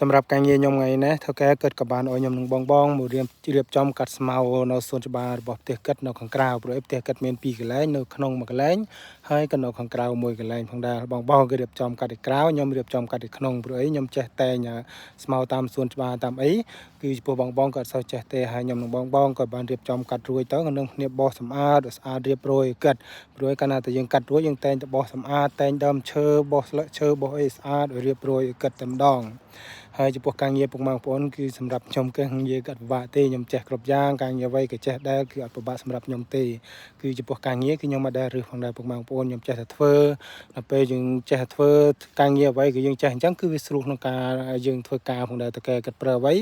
សម្រាប់ការងារខ្ញុំថ្ងៃនេះថៅកែគិតក៏បានឲ្យខ្ញុំនឹងបងបងមករៀបរៀបចំកាត់ស្មៅនៅសួនច្បាររបស់ផ្ទះគិតនៅខាងក្រៅព្រោះឯផ្ទះគិតមានពីរកន្លែងនៅក្នុងមួយកន្លែងហើយក៏នៅខាងក្រៅមួយកន្លែងផងដែរបងបងគេរៀបចំកាត់ឯក្រៅខ្ញុំរៀបចំកាត់ឯក្នុងព្រោះអីខ្ញុំចេះតែងស្មៅតាមសួនច្បារតាមអីគឺចំពោះបងបងក៏អត់សូវចេះទេហើយខ្ញុំនឹងបងបងក៏បានរៀបចំកាត់រួចទៅក៏នឹងគ្នាបោសសម្អាតឲ្យស្អាតរៀបរយគិតព្រោះឯកាលណាតែយើងកាត់រួចយើងតែងតែបោសសម្អាតតែងដើមឈើបោសស្លឹកឈើបោសអីស្អាតឲ្យរៀបរយឲ្យគិតតែម្ដង ហើយចំពោះការងារពុកម៉ែបងប្អូនគឺសម្រាប់ខ្ញុំគឺងារក៏អត់ពិបាកទេខ្ញុំចេះគ្រប់យ៉ាងការងារអ្វីក៏ចេះដែរគឺអត់ពិបាកសម្រាប់ខ្ញុំទេគឺចំពោះការងារគឺខ្ញុំមិនដែលរើសផងដែរពុកម៉ែបងប្អូនខ្ញុំចេះតែធ្វើដល់ពេលយើងចេះតែធ្វើការងារអ្វីក៏យើងចេះអញ្ចឹងគឺវាស្រួលក្នុងការយើងធ្វើការផងដែរតកែគិតប្រើអ្វី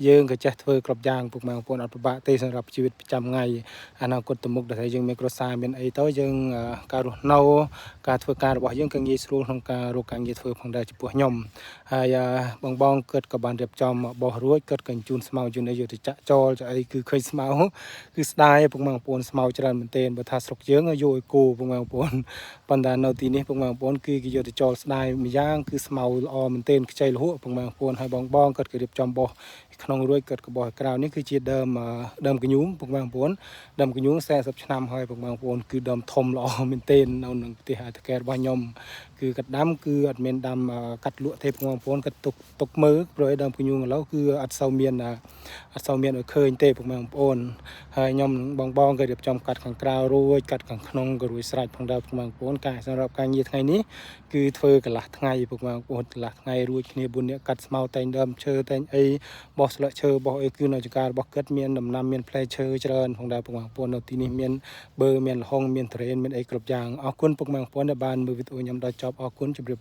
យើងក៏ចេះធ្វើគ្រប់យ៉ាងពុកម៉ែបងប្អូនអត់ពិបាកទេសម្រាប់ជីវិតប្រចាំថ្ងៃអនាគតទៅមុខដែលយើងមានគ្រួសារមានអីទៅយើងការរស់នៅការធ្វើការរបស់យើងក៏ងាយស្រួលក្នុងការរកការងារធ្វើផងដែរចំពោះខ្ញុំ ហើយបងបងគាត់ក៏បានរៀបចំបោះរួចគាត់ក៏ជូនស្មៅជូនអីយកទៅចាក់ចោលចាអីគឺឃើញស្មៅគឺស្ដាយពុកម៉ែបងប្អូនស្មៅច្រើនមែនទែនបើថាស្រុកយើងយកឲ្យគោពុកម៉ែបងប្អូនប៉ុន្តែនៅទីនេះពុកម៉ែបងប្អូនគឺគេយកទៅចោលស្ដាយម្យ៉ាងគឺស្មៅល្អមែនទែនខ្ចីលហួកពុកម៉ែបងប្អូនហើយបងបងគាត់ក៏រៀបចំបោះក្នុងរួចគាត់ក៏បោះក្រៅនេះគឺជាដើមដើមកញូងពុកម៉ែបងប្អូនដើមកញូង40ឆ្នាំហើយពុកម៉ែបងប្អូនគឺដើមធំល្អមែនទែននៅនឹងផ្ទះអាតកែរបស់ខ្ញុំ គឺកាត់ដាំគឺអត់មានដាំកាត់លក់ទេបងប្អូនកាត់ទុកទុកមើលព្រោះឯដើមកញូងឥឡូវគឺអត់សូវមានអត់សូវមានឲ្យឃើញទេបងប្អូនហើយខ្ញុំបងបងក៏រៀបចំកាត់ខាងក្រៅរួចកាត់ខាងក្នុងក៏រួចស្រេចផងដែរបងប្អូនការសម្រាប់ការងារថ្ងៃនេះគឺធ្វើកន្លះថ្ងៃបងប្អូនកន្លះថ្ងៃរួចគ្នា4នាក់កាត់ស្មៅតែងដើមឈើតែងអីបោះស្លឹកឈើបោះអីគឺនៅចការរបស់គិតមានដំណាំមានផ្លែឈើច្រើនផងដែរបងប្អូននៅទីនេះមាន បើមានលហុងមានត្រេនមានអីគ្រប់យ៉ាងអរគុណពុកម៉ែបងប្អូនដែលបានមើលវីដេអូខ្ញុំដល់ចប់អរគុណជម្រាប។